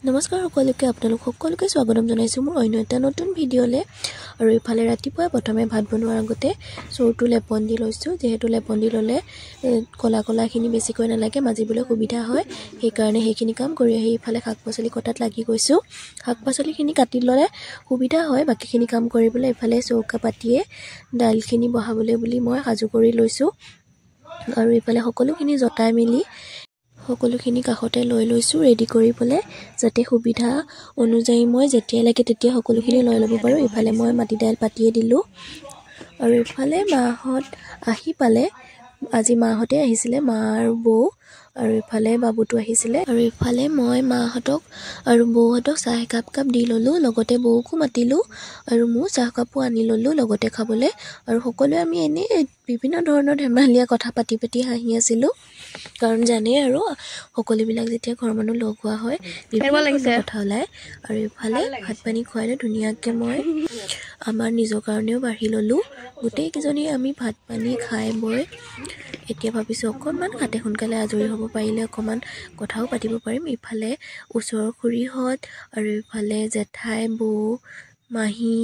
নমস্কাৰ সকলোকে, আপোনালোক সকলোকে স্বাগতম জনাইছোঁ মোৰ অন্য এটা নতুন ভিডিঅ'লৈ। আৰু ইফালে ৰাতিপুৱাই প্ৰথমে ভাত বনোৱাৰ আগতে চৰুটো লেপন দি লৈছোঁ, যিহেতু লেপন দি ল'লে ক'লা ক'লাখিনি বেছিকৈ নালাগে, মাজিবলৈ সুবিধা হয়। সেইকাৰণে সেইখিনি কাম কৰি আহি ইফালে শাক পাচলি কটাত লাগি গৈছোঁ। শাক পাচলিখিনি কাটি ল'লে সুবিধা হয় বাকীখিনি কাম কৰিবলৈ। ইফালে চৌকা পাতিয়ে দাইলখিনি বহাবলৈ বুলি মই সাজু কৰি লৈছোঁ। আৰু ইফালে সকলোখিনি জতাই মেলি সকলোখিনি কাষতে লৈ লৈছোঁ ৰেডি কৰি পেলাই, যাতে সুবিধা অনুযায়ী মই যেতিয়াই লাগে তেতিয়া সকলোখিনি লৈ ল'ব পাৰোঁ। ইফালে মই মাটি দাইল পাতিয়ে দিলোঁ। আৰু ইফালে মাহঁত আহি পালে। আজি মাহঁতে আহিছিলে, মা আৰু বৌ, আৰু ইফালে বাবুটো আহিছিলে। আৰু ইফালে মই মাহঁতক আৰু বৌহঁতক চাহ একাপ কাপ দি ল'লোঁ, লগতে বৌকো মাতিলোঁ আৰু মোৰ চাহকাপো আনি ল'লোঁ লগতে খাবলৈ। আৰু সকলোৱে আমি এনেই বিভিন্ন ধৰণৰ ধেমালীয়া কথা পাতি পাতি হাঁহি আছিলোঁ, কাৰণ জানেই আৰু সকলোবিলাক যেতিয়া ঘৰৰ মানুহ লগ হোৱা হয়, বিভিন্ন ধৰণৰ কথা ওলায়। আৰু ইফালে ভাত পানী খুৱাই লৈ ধুনীয়াকৈ মই আমাৰ নিজৰ কাৰণেও বাঢ়ি ল'লোঁ। গোটেইকেইজনী আমি ভাত পানী খাই বৈ এতিয়া ভাবিছোঁ অকণমান হাতে সোনকালে আজৰি হ'ব পাৰিলে অকণমান কথাও পাতিব পাৰিম। ইফালে ওচৰৰ খুৰীহঁত আৰু ইফালে জেঠাই, বৌ, মাহী,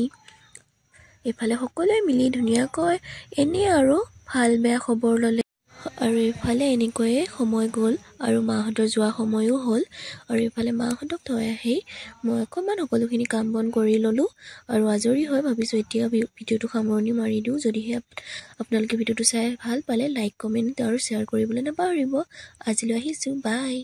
ইফালে সকলোৱে মিলি ধুনীয়াকৈ এনেই আৰু ভাল বেয়া খবৰ ল'লে। আৰু ইফালে এনেকৈয়ে সময় গ'ল আৰু মাহঁতৰ যোৱা সময়ো হ'ল। আৰু ইফালে মাহঁতক থৈ আহি মই অকণমান সকলোখিনি কাম বন কৰি ল'লোঁ আৰু আজৰি হৈ ভাবিছোঁ এতিয়া ভিডিঅ'টো সামৰণি মাৰি দিওঁ। যদিহে আপোনালোকে ভিডিঅ'টো চাই ভাল পালে, লাইক, কমেণ্ট আৰু শ্বেয়াৰ কৰিবলৈ নাপাহৰিব। আজিলৈ আহিছোঁ, বাই।